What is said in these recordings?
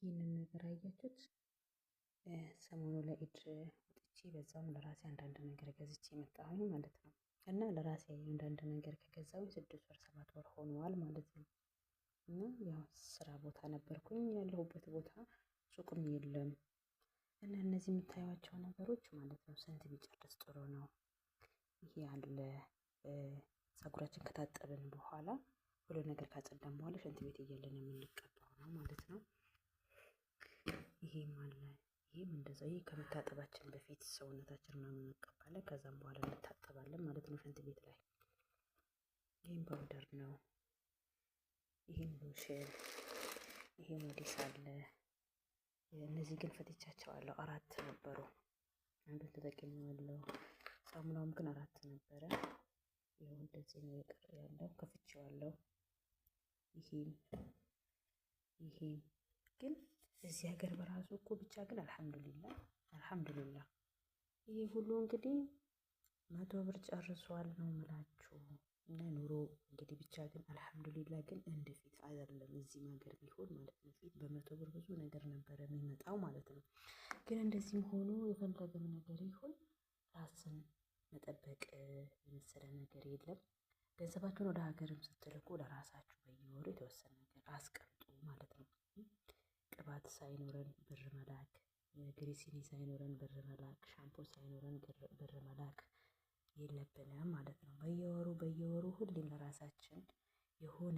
ይህንን ነገር አያችሁት? ሰሞኑ ለኢድ ወጥቼ በዛውም ለራሴ አንዳንድ ነገር ገዝቼ መጣሁኝ ማለት ነው። እና ለራሴ አንዳንድ ነገር ከገዛሁኝ 6 ወር 7 ወር ሆነዋል ማለት ነው። እና ያው ስራ ቦታ ነበርኩኝ፣ ያለሁበት ቦታ ሱቅም የለም። እና እነዚህ የምታዩቸው ነገሮች ማለት ነው ስንት ቢጨርስ ጥሩ ነው? ይሄ አለ፣ ፀጉራችን ከታጠብን በኋላ ሁሉ ነገር ካጸዳን በኋላ ሽንት ቤት እያለን የምንቀባው ነው ማለት ነው። ይሄም አለ፣ ይሄም እንደዛው። ይሄ ከመታጠባችን በፊት ሰውነታችን ምናምን እንቀባለን፣ ከዛም በኋላ እንታጠባለን ማለት ነው ሽንት ቤት ላይ። ይሄም powder ነው። ይሄም ሎሽን፣ ይሄ ሞዴስ አለ። እነዚህ ግን ፈትቻቸዋለሁ። 4 ነበሩ፣ አንዱን ተጠቅሜዋለሁ። ሳሙናውም ግን 4 ነበረ። ይኸው እንደዚህ ነው የቀረ ያለው፣ ከፍቼዋለሁ። ይሄም ግን እዚህ ሀገር በራሱ እኮ ብቻ ግን አልሐምዱሊላ አልሐምዱሊላ። ይሄ ሁሉ እንግዲህ 100 ብር ጨርሷል ነው ምላችሁ። እና ኑሮ እንግዲህ ብቻ ግን አልሐምዱሊላ ግን እንደፊት አይደለም። እዚህም ሀገር ቢሆን ማለት ነው ፊት በ100 ብር ብዙ ነገር ነበረ የሚመጣው ማለት ነው። ግን እንደዚህም ሆኖ የፈለገም ነገር ይሁን ራስን መጠበቅ የመሰለ ነገር የለም። ገንዘባችሁን ወደ ሀገርም ስትልኩ ለራሳችሁ በየወሩ የተወሰነ ነገር አስቀምጡ ማለት ነው። ቅባት ሳይኖረን ብር መላክ፣ ግሪሲኒ ሳይኖረን ብር መላክ፣ ሻምፖ ሳይኖረን ብር መላክ የለብንም ማለት ነው። በየወሩ በየወሩ ሁሌም ለራሳችን የሆነ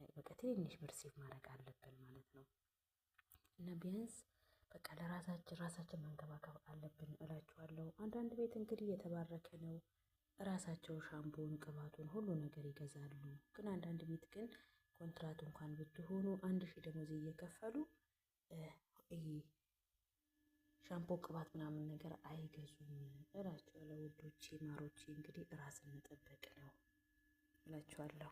በቃ ትንንሽ ብር save ማድረግ አለብን ማለት ነው። እና ቢያንስ በቃ ለራሳችን ራሳችን መንከባከብ አለብን እላችኋለሁ። አንዳንድ ቤት እንግዲህ የተባረከ ነው፣ ራሳቸው ሻምፖን፣ ቅባቱን ሁሉ ነገር ይገዛሉ። ግን አንዳንድ ቤት ግን ኮንትራት እንኳን ብትሆኑ 1000 ደሞዝ እየከፈሉ ይሄ ሻምፖ ቅባት ምናምን ነገር አይገዙም እላችኋለሁ። ውዶቼ ማሮቼ እንግዲህ ራስን መጠበቅ ነው እላችኋለሁ።